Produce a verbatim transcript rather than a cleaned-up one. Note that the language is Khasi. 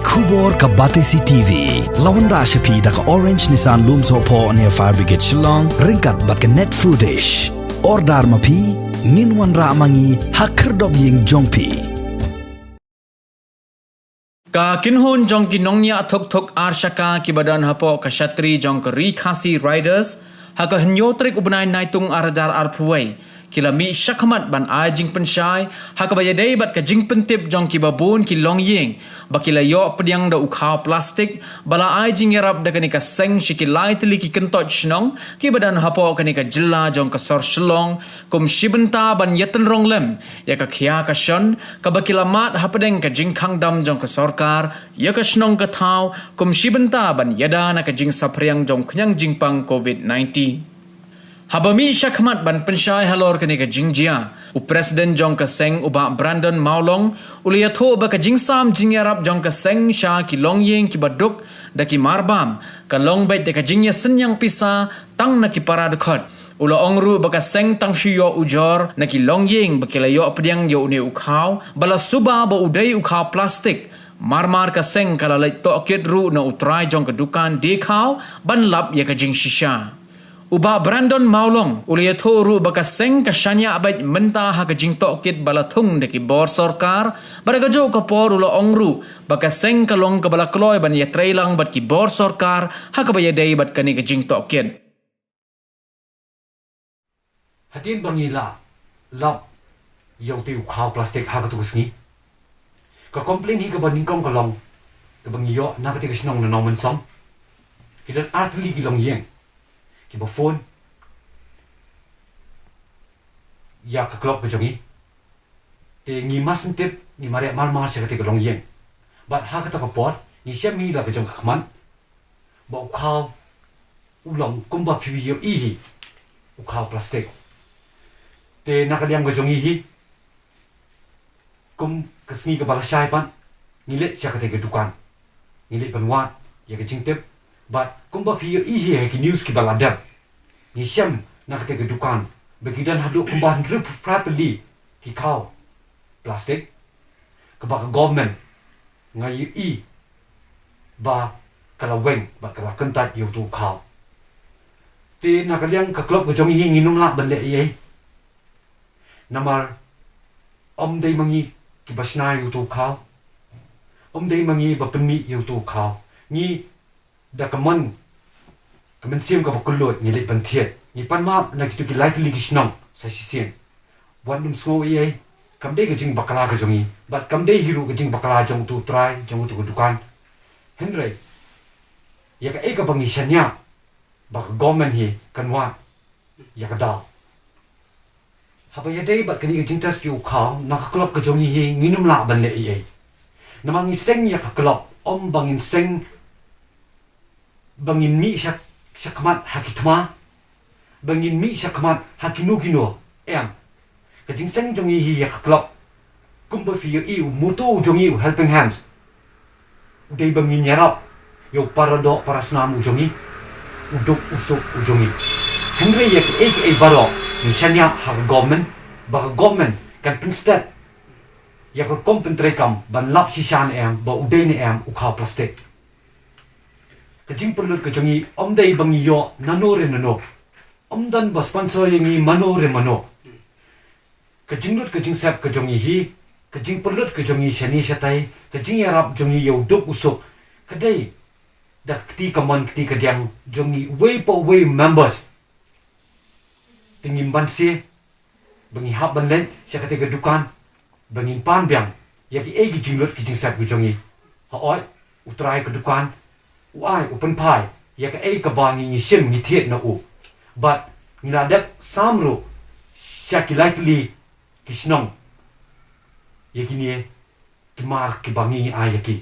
Khubor ka Batesi T V. La wanrah sha phi da ka Orange Nissan Lumsohphoh near Fire Brigade Shillong, ryngkat bad ka Net Foodish. Order ma phi, ngin wanrah ma ngi ha khyrdop ïing jong phi. Ka kynhun jong ki nongñiah thuk thuk ar shaka kiba don hapoh ka shatri jong ka Ri Khasi Riders, ha ka hynñiew tarik u bnai Naitung ar hajar arphew wei, ki la mih shakhmat ban ai jingpynshai ha kaba ïadei bad ka jingpyntip jong kiba bun ki longïing ba ki la ïoh pdiang da u khaw plastik ba la ai jingïarap da kane ka seng sha ki lai tylli ki kyntoit shnong kiba don hapoh kane ka jylla jong ka sor Shillong, kum shi bynta ban ïatynrong lem ïa ka khia ka shon kaba ki la mad hapdeng ka jingkhang dam jong ka sorkar ïa ka shnong ka thaw, kum shi bynta ban ïada na ka jingsaphriang jong khñiang jingpang covid nineteen. Haba mih shakhmat ban pynshai halor kane ka jingjia, u President jong ka seng, u Bah Brandon Mawlong, u la ïathuh ba ka jingsam jingïarap jong ka seng sha ki longïing kiba duk da ki marbam ka long beit da ka jingïasynñiang pisa tang na ki para dkhot. U la ong ruh ba ka seng tang shu ïoh ujor na ki longïing ba ki la ïoh pdiang ïa une u khaw ba la suba ba u dei u khaw plastik. Mar mar ka seng ka la leit tohkit ruh na u trai jong ka dukan die khaw ban lap ïa ka jingshisha. U Bah Brandon Mawlong u la ïathuh ruh ba ka seng ka shaniah beit mynta ha ka jingtohkit ba la thung da ki bor sorkar, bad ha kajuh ka por u la ong ruh ba ka seng ka long kaba la kloi ban ïatreilang bad ki bor sorkar ha kaba ïadei bad kane ka jingtohkit. Hadien ba ngi la lap ïa utei u khaw plastik ha katei ka sngi, ka complain hi kaba nyngkong ka long kaba ngi ïoh na katei ka shnong na Nongmynsong. Ki don ar tylli ki longïing kiba phone ïa ka club ka jong ngi. Te ngi mar shen tip, ngi mar ïa mar mar sha katei ka longïing. Bad ha kata ka por ngi shem hi la ka jong ka khmat ba u khaw u long kumba phi ïohi hi, u khaw plastik. Te na ka liang ka jong ngi hi, kum ka sngi kaba la shai pat, ngi leit sha katei ka dukan, ngi leit ban wad ïa ka jingtip. Bad kumba phi ïohi hi ha ki news kiba la dep, ngi shem na katei ka dukan ba ki don haduh kumba hynriew phra tylli ki khaw plastik kaba ka government, nga ïohi ba ka la weng bad ka la kyntait ïa utu u khaw. Te na ka liang ka club ka jong ngi hi ngin ym lah ban leh ei ei. Namar ym dei ma ngi kiba shna ïa utu u khaw, ym dei ma ngi ba pynmih ïa utu u khaw. Ngi da ka mon, ka mynsiem kaba kylluid ngi leit ban thied. Ngi pan map na kitu ki lai tylli ki shnong sa shisien. Wat nym sngew ei ei, kam dei ka jingbakla ka jong ngi bad kam dei hi ruh ka jingbakla jong utu u trai jong utu ka dukan. Hynrei ïa kaei kaba ngi shaniah ba ka government hi kan wad ïa ka daw. Haba ïadei bad kane ka jingtest ïa u khaw, na ka club ka jong ngi hi ngin ym lah ban leh ei ei. Namar ngi seng ïa ka club ym ba ngin seng ba ngin mih sha, shakhmat ha ki thma, ba ngin mih shakhmat ha kino kino, em. Ka jingseng jong ngi hi ïa ka club, kumba phi ïohi, u motto u jong ngi u Helping Hands, u dei ba ngin ïarap ïa u para doh para snam u jong ngi, u duk u suk u jong ngi. Hynrei ïa kiei kiei baroh ngi shaniah ha ka government ba ka government kan pynsted ïa ka rukom pyntreikam ban lap shisha ne em ba u dei ne em u khaw plastik. Ka jingpynlut ka jong ngi ym dei ba ngi ïoh nano re nano, ym don ba sponsor ïa ngi mano re mano. Ka jinglut ka jingsep ka jong ngi hi, ka jingpynlut ka jong ngi shane shatai, ka jingïarap jong ngi ïa u duk u suk, ka dei da ka kti kamon kti kadiang jong ngi uwei pa uwei u members. Te ngim banse ba ngi hap ban leit sha katei ka dukan ba ngin pan biang ïa kiei ki jinglut ki jingsep ki jong ngi. Hooid, u trai ka dukan u ai, u pynphai ïa kaei kaba ngi, ngi shim ngi thied na u. Bad ngi la dep sam ruh sha ki lai tylli ki shnong ïa kine ki mar kiba ngi, ngi ai ïa ki.